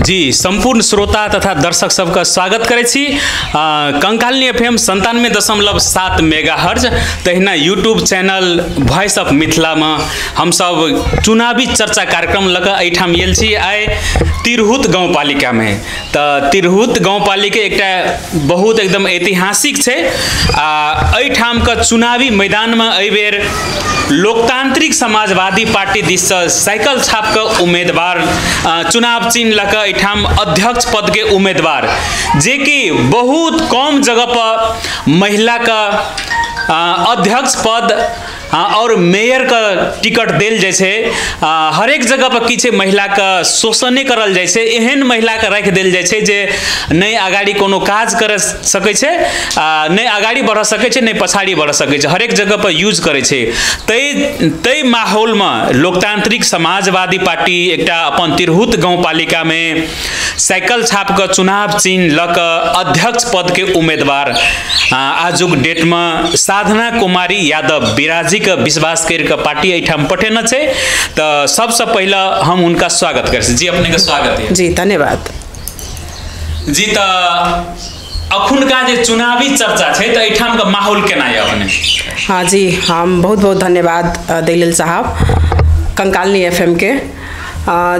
जी संपूर्ण श्रोता तथा दर्शक सबके स्वागत करै छी कंकालिनी एफएम 97.7 मेगाहर्ज तहिना YouTube channel voice of Mithila में हम सब चुनावी चर्चा कार्यक्रम लऽ कऽ एहिठाम आयल छी आइ तिरहुत गाउँपालिका में। तऽ तिरहुत गाउँपालिका एकटा बहुत एकदम ऐतिहासिक छै आ एहिठामके चुनावी मैदानमे एहिबेर लोकतांत्रिक समाजवादी पार्टी दिससँ साइकिल छापके उम्मीदवार चुनाव चिन्ह लऽ कऽ एहिठाम अध्यक्ष पद के उम्मीदवार जे कि बहुत कम जगह पर महिला का अध्यक्ष पद और मेयर का टिकट देल जाइ छै। हरेक जगह पर की छै महिला का शोषणे करल जाइ छै, एहन महिला के राखि देल जाइ छै जे नहि अगाड़ी कोनो काज कर सकै छै, नहि अगाड़ी बढ़ सकै छै, नहि पछाड़ी बढ़ सकै छै, हरेक जगह पर यूज करै छै। तै माहौलमे लोकतांत्रिक समाजवादी पार्टी एकटा अपन तिरहुत गाउँपालिका में साइकिल छाप के चुनाव चिन्ह लऽ कऽ अध्यक्ष पद के उम्मीदवार आजुक डेटमे साधना कुमारी यादव बिराजी के विश्वास करके पार्टी एहिठाम पठेने छै। तऽ सबसे पहले हम उनका स्वागत करै छी। जी अपने के स्वागत है। जी धन्यवाद। जी तऽ अखुनका जे चुनावी चर्चा छै तऽ एहिठाम के माहौल केना यऽ अपने? हाँ जी, हम बहुत बहुत धन्यवाद दैलेल साहब कंकालिनी एफएम के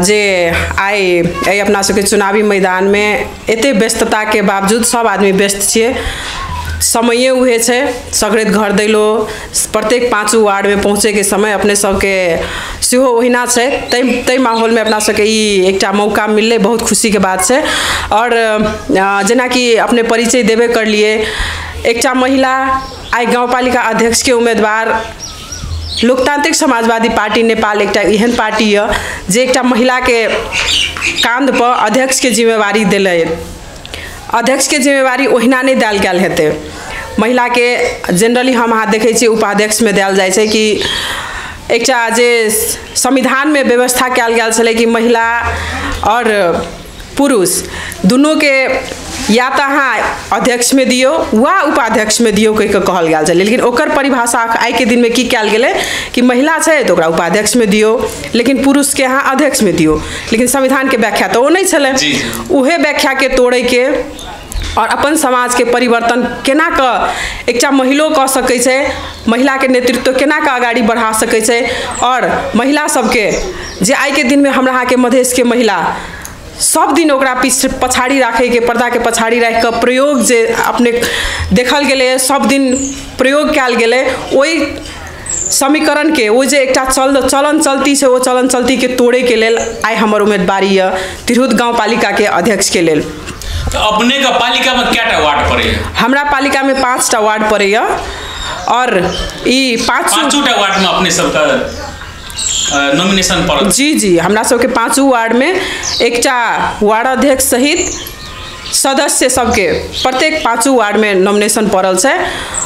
जे आइ एहि अपना सबके चुनावी मैदानमे एते व्यस्तताके बावजूद सब आदमी व्यस्त छियै, समये उहे छै, सगरेत घर दैलो प्रत्येक पाँचों वार्डमे पहुँचैके समय अपने सबके सेहो ओहिना छै। तै माहौलमे अपना सबके ई एकटा मौका मिललै, बहुत खुशीके बात छै। और जेनाकि अपने परिचय देबे करलिए, एकटा महिला आइ गाउँपालिका अध्यक्षके उम्मीदवार लोकतांत्रिक समाजवादी पार्टी नेपाल एकटा एहन पार्टी यऽ जे एकटा महिलाके कांध पर अध्यक्षके जिम्मेवारी देलै। अध्यक्षके जिम्मेवारी ओहिना नहि देल गेल हेतै, महिलाके जेनरली हम अहाँ देखै छियै उपाध्यक्षमे देल जाइ छै कि एकटा जे संविधानमे व्यवस्था कयल गेल छलै कि महिला और पुरुष दुनूके या तऽ अहाँ अध्यक्षमे दियौ वा उपाध्यक्षमे दियौ कहि कऽ कहल गेल छलै। लेकिन ओकर परिभाषा आइके दिनमे की कयल गेलै कि महिला छै तऽ ओकरा उपाध्यक्षमे दियौ लेकिन पुरुषके अहाँ अध्यक्षमे दियौ। लेकिन संविधानके व्याख्या तऽ ओ नहि छलै, उहे व्याख्याके तोड़ैके और अपन समाजके परिवर्तन केना कऽ एकटा महिलो कऽ सकै छै, महिलाके नेतृत्व केना कऽ अगाड़ी बढ़ा सकै छै और महिला सबके जे आइके दिनमे हमरा अहाँके मधेशके महिला सब दिन ओकरा पछाड़ी राखैके पर्दाके पछाड़ी राखि कऽ प्रयोग जे अपने देखल गेलै सब दिन प्रयोग कयल गेलै, ओहि समीकरणके ओ जे एकटा चलन चलती छै ओ चलन चलतीके तोड़ैके लेल आइ हमर उम्मीदवारी यऽ तिरहुत गाउँपालिकाके अध्यक्षके लेल। तऽ अपनेके पालिकामे कएटा वार्ड पड़ैए? हमरा पालिकामे 5टा वार्ड पड़ैए और ई पाँचोटा वार्डमे अपने सबके नॉमिनेशन पड़ल? जी जी, हमरा सबके पाँचों वार्डमे एकटा वार्ड अध्यक्ष सहित सदस्य सबके प्रत्येक पाँचों वार्डमे नॉमिनेशन पड़ल छै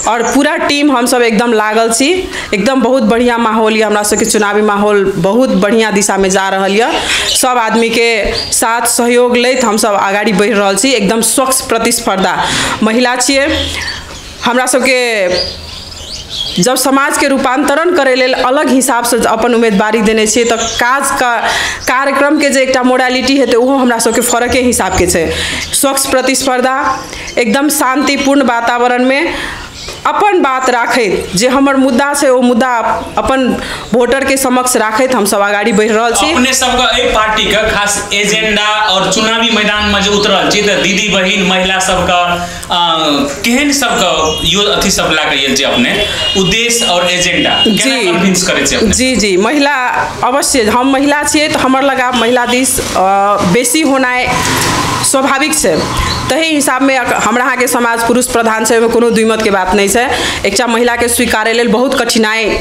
और पूरा टीम हमसब एकदम लागल छी। एकदम बहुत बढ़िया माहौल यऽ, हमरा सबके चुनावी माहौल बहुत बढ़िया दिशामे जा रहल यऽ, सब आदमीके साथ सहयोग लैत हमसब अगाड़ी बढ़ि रहल छी। एकदम स्वच्छ प्रतिस्पर्धा महिला छियै, हमरा सबके जब समाजके रूपांतरण करै लेल अलग हिसाबसँ अपन उम्मीदवारी देने छियै तऽ काज का कार्यक्रमके जे एकटा मोडालिटी हेतै ओहो हमरा सबके फरके हिसाबके छै। स्वच्छ प्रतिस्पर्धा एकदम शांतिपूर्ण वातावरणमे अपन बात राखैत जे हमर मुद्दा छै ओ मुद्दा अपन वोटरके समक्ष राखैत हमसब अगाड़ी बढ़ि रहल छी। अपने सबके एहि पार्टीके खास एजेंडा और चुनावी मैदानमे जे उतरल छी तऽ दीदी बहिन महिला सबके केहन सबके यो अथी सब लए कऽ आयल छी अपने उद्देश्य और एजेंडा केना कन्विंस करै छी अपने? जी जी, महिला अवश्य हम महिला छियै तऽ हमर लगाव महिला दिस बेसी होनाइ स्वाभाविक छै। तही हिसाबमे हमरा अहाँके समाज पुरुष प्रधान छै, ओहिमे कोनो द्विमतके बात नहि छै। एकटा महिलाके स्वीकारै लेल बहुत कठिनाइ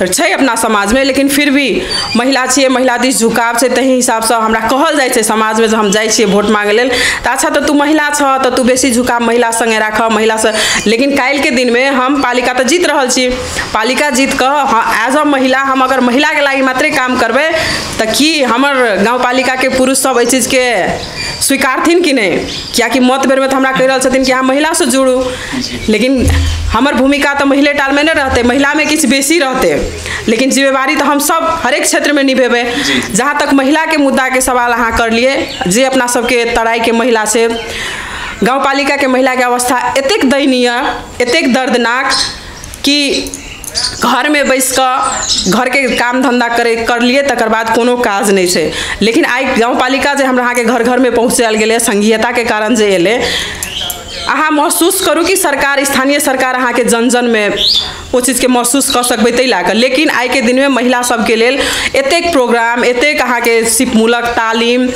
छै अपना समाजमे, लेकिन फिर भी महिला छियै, महिला दिस झुकाव छै, तही हिसाबसँ हमरा कहल जाइ छै समाजमे जब हम जाइ छियै वोट मांगै लेल तऽ अच्छा तऽ तू महिला छह तऽ तू बेसी झुकाव महिला सङ्गे राखऽ महिलासँ। लेकिन काल्हिके दिनमे हम पालिका तऽ जीत रहल छी, पालिका जीत कऽ एज अ महिला हम अगर महिलाके लागि मात्रे काम करबै तऽ की हमर गाउँपालिकाके पुरुष सब एहि चीजके स्वीकारथिन कि नहि, कियाकि मत बेरमे तऽ हमरा कहि रहल छथिन कि अहाँ महिलासँ जुड़ू, लेकिन हमर भूमिका तऽ मैले टालमे नहि रहतै, महिलामे किछु बेसी रहतै, लेकिन जिम्मेवारी तऽ हम सब हरेक क्षेत्रमे निभेबै। जहाँ तक महिलाके मुद्दाके सवाल अहाँ करलियै, जे अपना सबके तराईके महिला छै, गाउँपालिकाके महिलाके अवस्था एतेक दयनीय, एतेक दर्दनाक कि घरमे बैस कऽ घरके काम धन्धा करलियै तकर बाद कोनो काज नहि छै। लेकिन आइ गाउँपालिका जे हमरा अहाँके घर घरमे पहुँचायल गेलै, संघीयताके कारण जे एलै, अहाँ महसूस करू कि सरकार, स्थानीय सरकार अहाँके जन जनमे ओ चीजके महसूस कऽ सकबै ताहि लए कऽ। लेकिन आइके दिनमे महिला सबके लेल एतेक प्रोग्राम, एतेक अहाँके सिपमूलक तालीम,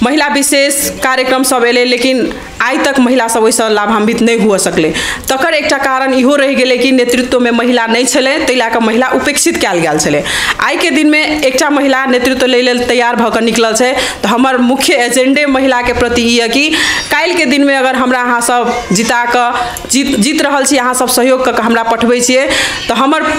महिला विशेष कार्यक्रम सब एलै, लेकिन आइ तक महिला सब ओहिसँ लाभान्वित नहि हुअ सकलै। तकर एकटा कारण इहो रहि गेलै कि नेतृत्वमे महिला नहि छलै, ताहि लए कऽ महिला उपेक्षित कयल गेल छलै। आइके दिनमे एकटा महिला नेतृत्व लै लेल तैयार भऽ कऽ निकलल छै, तऽ हमर मुख्य एजेंडे महिलाके प्रति ई यऽ कि काल्हिके दिनमे अगर हमरा अहाँ सब जिता कऽ जीत रहल छी, अहाँ सब सहयोग कऽ कऽ हमरा पठबै छियै, तऽ हमर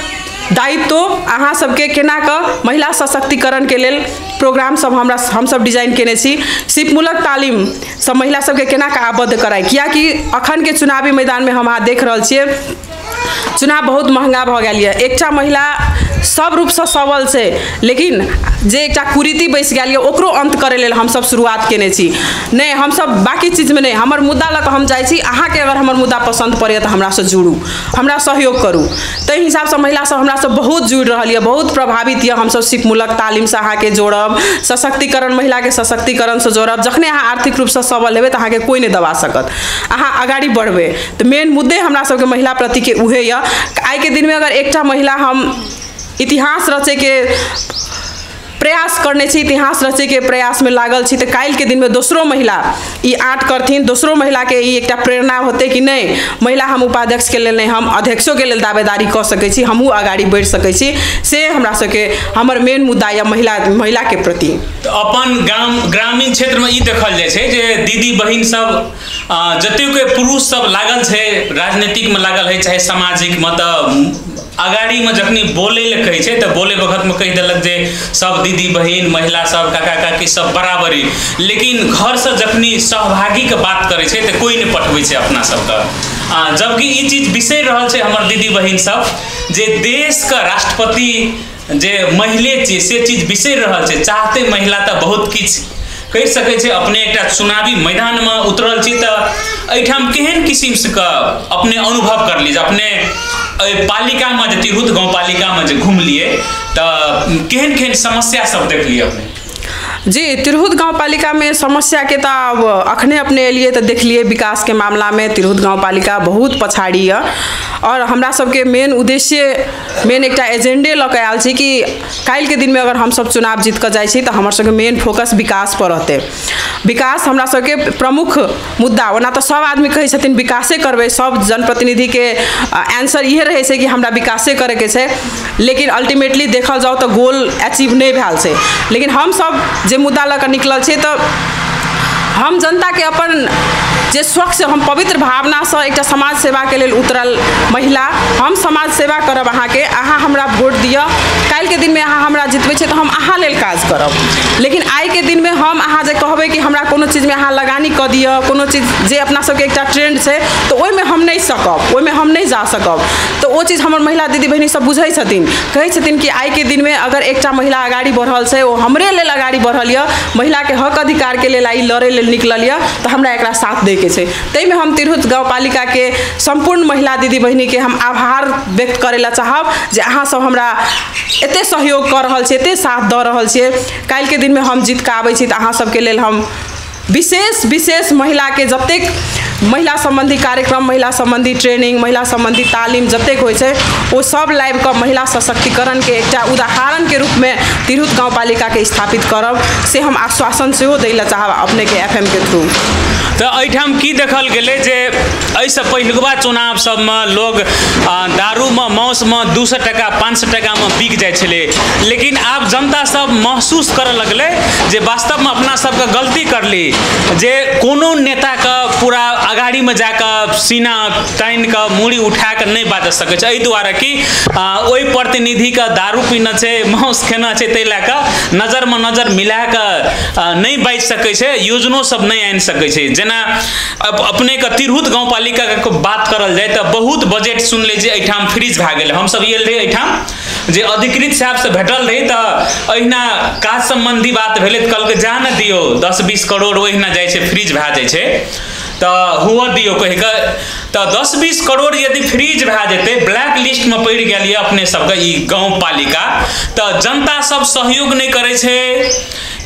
दायित्व अहाँ सबके केना कऽ महिला सशक्तिकरणके लेल प्रोग्राम सब हमसब डिजाइन केने छी। सिपमूलक तालीम सब महिला सबके केना कऽ आबद्ध कराइ, कियाकि अखनके चुनावी मैदानमे हम अहाँ देख रहल छियै चुनाव बहुत महंगा भऽ गेल यऽ। एकटा महिला सब रूपसँ सबल छै, लेकिन जे एकटा कुरीति बैस गेल यऽ ओकरो अन्त करै लेल हमसब शुरुआत केने छी। नहि हमसब बाकी चीजमे नहि, हमर मुद्दा लऽ कऽ हम जाइ छी, अहाँके अगर हमर मुद्दा पसन्द पड़ैए तऽ हमरासँ जुड़ू, हमरा सहयोग करू। ताहि हिसाबसँ महिला सब हमरासँ बहुत जुड़ि रहल यऽ, बहुत प्रभावित यऽ। हमसब सिपमूलक तालीमसँ अहाँके जोड़ब, सशक्तिकरण, महिलाके सशक्तिकरणसँ जोड़ब। जखने अहाँ आर्थिक रूपसँ सबल हेबै तऽ अहाँके कोइ नहि दबा सकत, अहाँ अगाडि बढ़बै। तऽ मेन मुद्दे हमरा सबके महिला प्रतिके उहे यऽ। आइके दिनमे अगर एकटा महिला हम इतिहास रचैके प्रयास करने छी, इतिहास रचैके प्रयासमे लागल छी, तऽ काल्हिके दिनमे दोसरो महिला ई आँट करथिन, दोसरो महिलाके ई एकटा प्रेरणा होतै कि नहि महिला हम उपाध्यक्षके लेल नहि, हम अध्यक्षोके लेल दावेदारी कऽ सकै छी, हमहूँ अगाडि बढ़ि सकै छी। से हमरा सबके हमर मेन मुद्दा यऽ महिलाके प्रति। तऽ अपन गाम ग्रामीण क्षेत्रमे ई देखल जाइ छै जे दीदी बहिन सब जतेक पुरुष सब लागल छै राजनीतिकमे लागल है चाहे सामाजिकमे, तऽ अगाड़ीमे जखनी बोलै लए कहै छै तऽ बोलै वखतमे कहि देलक जे सब दीदी बहिन महिला सब काका काकी सब बराबरी, लेकिन घरसँ जखनी सहभागीके बात करै छै तऽ कोइ नहि पठबै छै अपना सबके। जबकि ई चीज बिसरि रहल छै हमर दीदी बहिन सब जे देशके राष्ट्रपति जे महिले छियै से चीज बिसरि रहल छै। चाहते महिला तऽ बहुत किछु कहि सकै छै। अपने एकटा चुनावी मैदानमे उतरल छी तऽ एहिठाम केहन किसिमके अपने अनुभव करलियै जे अपने एहि पालिकामे जे तिरहुत गाउँपालिकामे जे घुमलियै तऽ केहन केहन समस्या सब देखलियै अपने? जी, तिरहुत गाउँपालिकामे समस्याके तऽ आब अखने अपने एलियै तऽ देखलियै विकासके मामलामे तिरहुत गाउँपालिका बहुत पछाड़ी यऽ। और हमरा सबके मेन उद्देश्य, मेन एकटा एजेंडे लऽ कऽ आयल छी कि काल्हिके दिनमे अगर हमसब चुनाव जीत कऽ जाइ छी तऽ हमर सबके मेन फोकस विकास पर रहतै। विकास हमरा सबके प्रमुख मुद्दा। ओना तऽ सब आदमी कहै छथिन विकासे करबै, सब जनप्रतिनिधिके आंसर इहे रहै छै कि हमरा विकासे करैके छै, लेकिन अल्टीमेटली देखल जाउ तऽ गोल अचीव नहि भेल छै। लेकिन हमसब जे मुद्दा लऽ कऽ निकलल छियै तऽ हम जनताके अपन जे स्वच्छ हम पवित्र भावनासँ एकटा समाज सेवाके लेल उतरल महिला, हम समाज सेवा करब अहाँके, अहाँ हमरा वोट दिअ, काल्हिके दिनमे अहाँ हमरा जितबै छियै तऽ हम अहाँ लेल काज करब। लेकिन आइके दिनमे हम अहाँ जे कहबै कि हमरा कोनो चीजमे अहाँ लगानी कऽ दिअ, कोनो चीज जे अपना सबके एकटा ट्रेंड छै तऽ ओहिमे हम नहि सकब, ओहिमे हम नहि जा सकब। तऽ ओ चीज हमर महिला दीदी बहिनी सब बुझै छथिन, कहै छथिन कि आइके दिनमे अगर एकटा महिला अगाडि बढ़ल छै, ओ हमरे लेल अगाडि बढ़ल यऽ, महिलाके हक अधिकारके लेल आइ लड़ै लेल निकलल यऽ, तऽ हमरा एकरा साथ दैके छै। ताहिमे हम तिरहुत गाउँपालिकाके सम्पूर्ण महिला दीदी बहिनीके हम आभार व्यक्त करै लए चाहब जे अहाँ सब हमरा एते सहयोग कऽ रहल छियै, एते साथ दऽ रहल छियै। काल्हिके दिनमे हम जीत कऽ आबै छी तऽ अहाँ सबके लेल हम विशेष विशेष महिलाके जतेक महिला सम्बन्धी कार्यक्रम, महिला सम्बन्धी ट्रेनिंग, महिला सम्बन्धी तालीम जतेक होइ छै ओ सब लाबि कऽ महिला सशक्तिकरणके एकटा उदाहरणके रूपमे तिरहुत गाउँपालिकाके स्थापित करब, से हम आश्वासन सेहो दै लए चाहब अपनेके FM के थ्रू। तऽ एहिठाम की देखल गेलै जे एहिसँ पहिलुकबा चुनाव सबमे लोग दारूमे मांसमे 200 टका 500 टकामे बिक जाइ छलै, लेकिन आब जनता सब महसूस करऽ लगलै जे वास्तवमे अपना सबके गलती करली जे कोनो नेताके पूरा अगाड़ीमे जाकऽ सीना तानि कऽ मूड़ी उठा कऽ नहि बाजि सकै छै, एहि दुआरे कि ओहि प्रतिनिधिके दारू पीना छै, मांस खेना छै, ताहि लए कऽ नजरमे नजर मिला कऽ नहि बाजि सकै छै, योजनो सब नहि आनि सकै छै। जेना अपनेके तिरहुत गाँवपालिकाके बात करल जाय तऽ बहुत बजट सुनले जे एहिठाम फ्रीज भए गेलै। हमसब आयल रही एहिठाम जे अधिकृत साहबसँ भेटल रही तऽ एहिना काज सम्बन्धी बात भेलै तऽ कहलकै जा ने दियौ 10-20 करोड़ ओहिना जाइ छै, फ्रीज भए जाइ छै तऽ हुअ दियौ कहि कऽ। तऽ 10-20 करोड़ यदि फ्रीज भए जेतै, ब्लैक लिस्टमे पड़ि गेल यऽ अपने सबके ई गाँवपालिका, तऽ जनता सब सहयोग नहि करै छै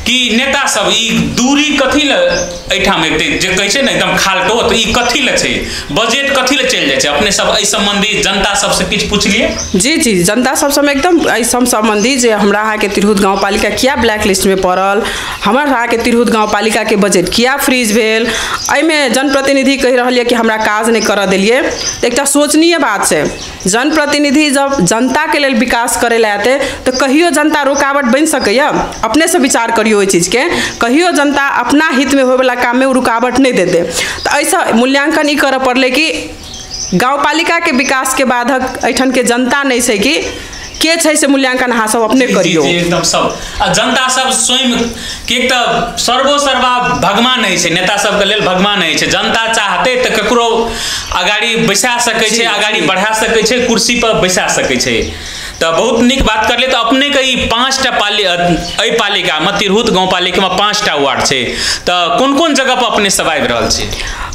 कि नेता सब ई दूरी कथी लए एहिठाम एतै, जे कहै छै ने एकदम खालटो, तऽ ई कथी लए छै, बजट कथी लए चलि जाइ छै? अपने सब एहि सम्बन्धी जनता सबसँ किछु पुछलियै? जी जी, जनता सबसँ एकदम एहि सब सम्बन्धी जे हमरा अहाँके तिरहुत गाँवपालिका किया ब्लैक लिस्टमे पड़ल, हमर अहाँके तिरहुत गाँवपालिकाके बजट किया फ्रीज भेल, एहिमे जनप्रतिनिधि कहि रहल यऽ कि हमरा काज नहि करऽ देलियै, एकटा सोचनीय बात छै। जनप्रतिनिधि जब जनताके लेल विकास करै लए एतै तऽ कहियो जनता रुकावट बनि सकैए? अपनेसँ विचार करियौ ओहि चीजके, कहियो जनता अपना हितमे होयवला काममे ओ रुकावट नहि देतै। तऽ एहिसँ मूल्यांकन ई करऽ पड़लै कि गाँवपालिकाके विकासके बाधक एहिठामके जनता नहि छै कि के छै, से मूल्यांकन अहाँ सब अपने करियौ। एकदम सब आ जनता सब स्वयं कि एक तऽ सर्वोसर्वा भगवान होइ छै, नेता सबके लेल भगवान होइ छै। जनता चाहतै तऽ ककरो अगाड़ी बैसा सकै छै, अगाड़ी बढ़ा सकै छै, कुर्सी पर बैसा सकै छै। तऽ बहुत नीक बात करलियै। तऽ अपनेके ई 5टा एहि पालिकामे तिरहुत गाँवपालिकामे 5टा वार्ड छै, तऽ कोन कोन जगह पर अपने सब आबि रहल छी?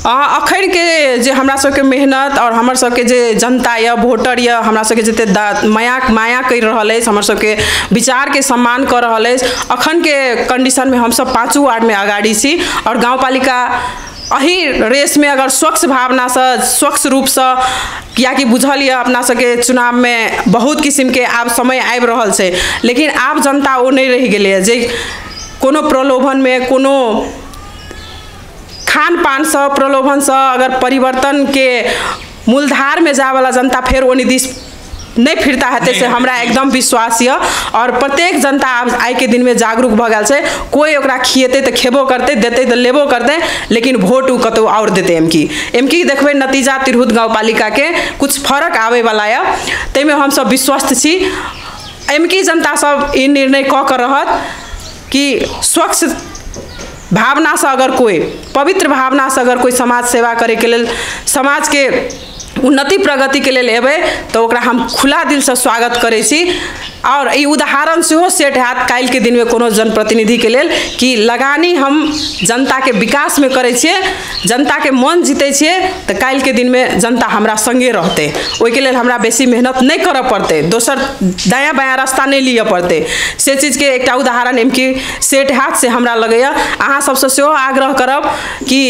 अखनके जे हमरा सबके मेहनत और हमर सबके जे जनता यऽ, वोटर यऽ, हमरा सबके जते माया करि रहल अछि, हमर सबके विचारके सम्मान कऽ रहल अछि, अखनके कंडीशनमे हमसब 5 वार्डमे अगाड़ी छी। और गाँवपालिका एहि रेसमे अगर स्वच्छ भावनासँ, स्वच्छ रूपसँ, कियाकि बुझल यऽ अपना सबके चुनावमे बहुत किसिमके आब समय आबि रहल छै, लेकिन आब जनता ओ नहि रहि गेलैए जे कोनो प्रलोभनमे, कोनो खान पानसँ, प्रलोभनसँ अगर परिवर्तनके मूलधारमे जायवला जनता फेर ओनी दिस नहि फिरता हेतै, से हमरा एकदम विश्वास यऽ। और प्रत्येक जनता आब आइके दिनमे जागरूक भऽ गेल छै, कोइ ओकरा खिएतै तऽ खेबो करतै, देतै तऽ लेबो करतै, लेकिन वोट ओ कतहु आओर देतै। एमकी देखबै नतीजा तिरहुत गाँवपालिकाके कुछ फरक आबैवला यऽ, ताहिमे हमसब विश्वस्त छी। एमकी जनता सब ई निर्णय कऽ कऽ रहत कि स्वच्छ भावनासँ अगर कोइ, पवित्र भावनासँ अगर कोइ समाज सेवा करैके लेल, समाजके उन्नति प्रगतिके लेल एबै तऽ ओकरा हम खुला दिलसँ स्वागत करै छी। और ई उदाहरण सेहो सेट हैत काल्हिके दिनमे कोनो जनप्रतिनिधिके लेल कि लगानी हम जनताके विकासमे करै छियै, जनताके मन जीतै छियै, तऽ काल्हिके दिनमे जनता हमरा सङ्गे रहतै। ओहिके लेल हमरा बेसी मेहनत नहि करऽ पड़तै, दोसर दायाँ बायाँ रास्ता नहि लिअ पड़तै। से चीजके एकटा उदाहरण एमकी सेट हैत से हमरा लगैए। अहाँ सबसँ सेहो आग्रह करब कि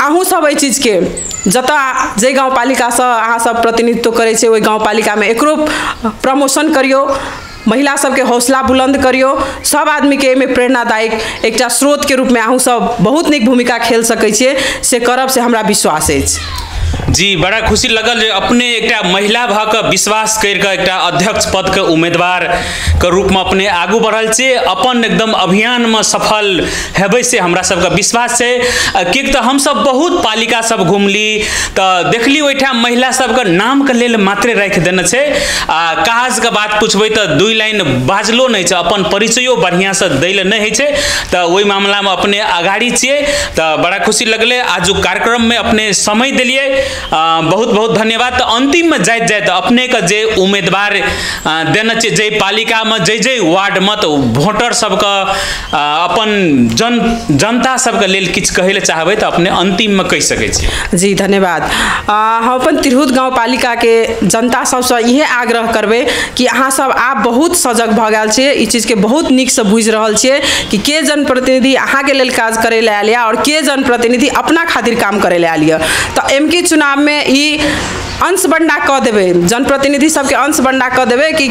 अहूँ सब एहि चीजके जतऽ जाहि गाँवपालिकासँ अहाँ सब प्रतिनिधित्व करै छियै ओहि गाँवपालिकामे एकरो प्रमोशन करियौ, महिला सबके हौसला बुलंद करियौ, सब आदमीके एहिमे प्रेरणादायक एकटा स्रोतके रूपमे अहूँ सब बहुत नीक भूमिका खेल सकै छियै, से करब से हमरा विश्वास अछि। जी, बड़ा खुशी लगल जे अपने एकटा महिला भऽ कऽ विश्वास करि कऽ एकटा अध्यक्ष पदके उम्मीदवारके रूपमे अपने आगू बढ़ल छियै, अपन एकदम अभियानमे सफल हेबै से हमरा सबके विश्वास छै। किएक तऽ हमसब बहुत पालिका सब घुमली तऽ देखली ओहिठाम महिला सबके नामके लेल मात्रे राखि देने छै, आ काजके बात पुछबै तऽ 2 लाइन बाजलो नहि छै, अपन परिचयो बढ़िआँसँ दै लए नहि होइ छै। तऽ ओहि मामलामे अपने अगाड़ी छियै, तऽ बड़ा खुशी लगलै। आजुक कार्यक्रममे अपने समय देलियै, बहुत बहुत धन्यवाद। तऽ अंतिममे जाइत जाइत अपनेके जे उम्मीदवार देने छियै जाहि पालिकामे, जाहि जाहि वार्डमे, तऽ वोटर सबके अपन जनता सबके लेल किछु कहै लए चाहबै तऽ अपने अंतिममे कहि सकै छी। जी धन्यवाद। हम अपन तिरहुत गाँवपालिकाके जनता सबसँ इहे आग्रह करबै कि अहाँ सब आब बहुत सजग भऽ गेल छियै, ई चीजके बहुत नीकसँ बुझि रहल छियै कि के जनप्रतिनिधि अहाँके लेल काज करै लए आयल यऽ आओर के जनप्रतिनिधि अपना खातिर काम करै लए आयल यऽ। तऽ एमकी चुनावमे ई अंश बंडा कऽ देबै, जनप्रतिनिधि सबके अंश बंडा कऽ देबै कि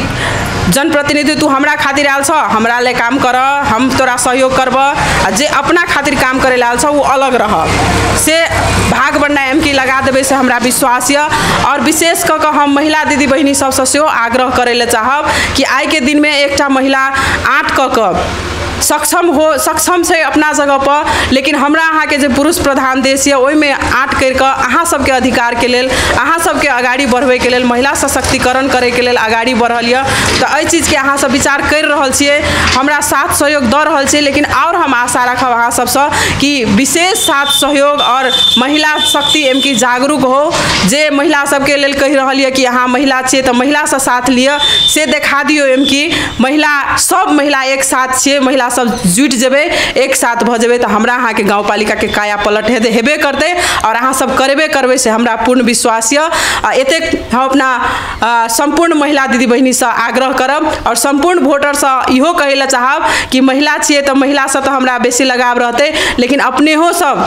जनप्रतिनिधि तू हमरा खातिर आयल छह, हमरा ले काम कर, हम तोरा सहयोग करबह, आ जे अपना खातिर काम करै लए आयल छह ओ अलग रह, से भाग बंडा एमकी लगा देबै से हमरा विश्वास यऽ। और विशेष कऽ कऽ हम महिला दीदी बहिनी सबसँ सेहो आग्रह करै लए चाहब कि आइके दिनमे एकटा महिला आँट कऽ कऽ सक्षम हो, सक्षम छै अपना जगह पर, लेकिन हमरा अहाँके जे पुरुष प्रधान देश यऽ ओहिमे आँट करि कऽ अहाँ सबके अधिकारके लेल, अहाँ सबके अगाडि बढ़बैके लेल, महिला सशक्तिकरण करैके लेल अगाडि बढ़ल यऽ। तऽ एहि चीजके अहाँ सब विचार करि रहल छियै, हमरा साथ सहयोग दऽ रहल छियै, लेकिन आओर हम आशा राखब अहाँ सबसँ कि विशेष साथ सहयोग आओर महिला शक्ति एम की जागरूक हो। जे महिला सबके लेल कहि रहल यऽ कि अहाँ महिला छियै तऽ महिलासँ साथ लिअ, से देखा दियौ एम की महिला सब महिला एक साथ छियै, महिला सब जुटि जेबै, एक साथ भऽ जेबै तऽ हमरा अहाँके गाँवपालिकाके काया पलट हेबे करतै आओर अहाँ सब करेबे करबै, से हमरा पूर्ण विश्वास यऽ। आ एतेक हम अपना सम्पूर्ण महिला दीदी बहिनीसँ आग्रह करब आओर सम्पूर्ण वोटरसँ इहो कहै लए चाहब कि महिला छियै तऽ महिलासँ तऽ हमरा बेसी लगाव रहतै, लेकिन अपनेहो सब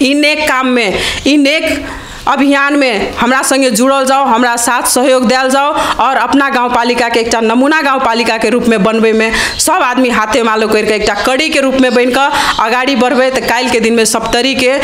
ई नेक काममे, ई नेक अभियानमे हमरा संगे जुड़ल जाउ, हमरा साथ सहयोग देल जाउ और अपना गाँवपालिकाके एकटा नमूना गाँवपालिकाके रूपमे बनबैमे सब आदमी हाथे मालो करिके एकटा कड़ीके रूपमे बनिकऽ अगाडि बढ़बै तऽ काल्हिके दिनमे सप्तरीके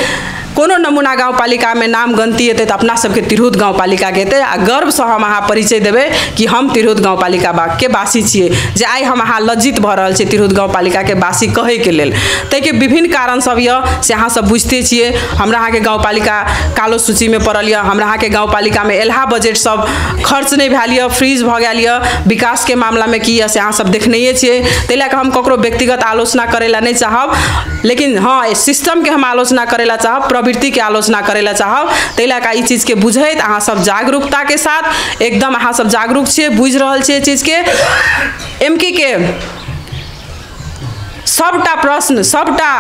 कोनो नमूना गाँवपालिकामे नाम गनती एतै तऽ अपना सबके तिरहुत गाँवपालिकाके एतै आ गर्वसँ हम अहाँ परिचय देबै कि हम तिरहुत गाँवपालिका के वासी छियै, जे आइ हम अहाँ लज्जित भऽ रहल छियै तिरहुत गाँवपालिकाके वासी कहैके लेल। ताहिके विभिन्न कारण सब यऽ से अहाँ सब बुझिते छियै। हमरा अहाँके गाँवपालिका कालो सूचीमे पड़ल यऽ, हमरा अहाँके गाँवपालिकामे एलहा बजट सब खर्च नहि भेल यऽ, फ्रीज भऽ गेल यऽ। विकासके मामलामे की यऽ से अहाँ सब देखनैये छियै। ताहि लए कऽ हम ककरो व्यक्तिगत आलोचना करै लए नहि चाहब, लेकिन हँ सिस्टमके हम आलोचना करै लए चाहब, प्रवृत्ति के आलोचना करै लए चाहब। ताहि लए कऽ ई चीजके बुझैत अहाँ सब जागरूकताके साथ एकदम अहाँ सब जागरूक छियै, बुझि रहल छियै चीजके। एमकी के सबटा प्रश्न, सबटा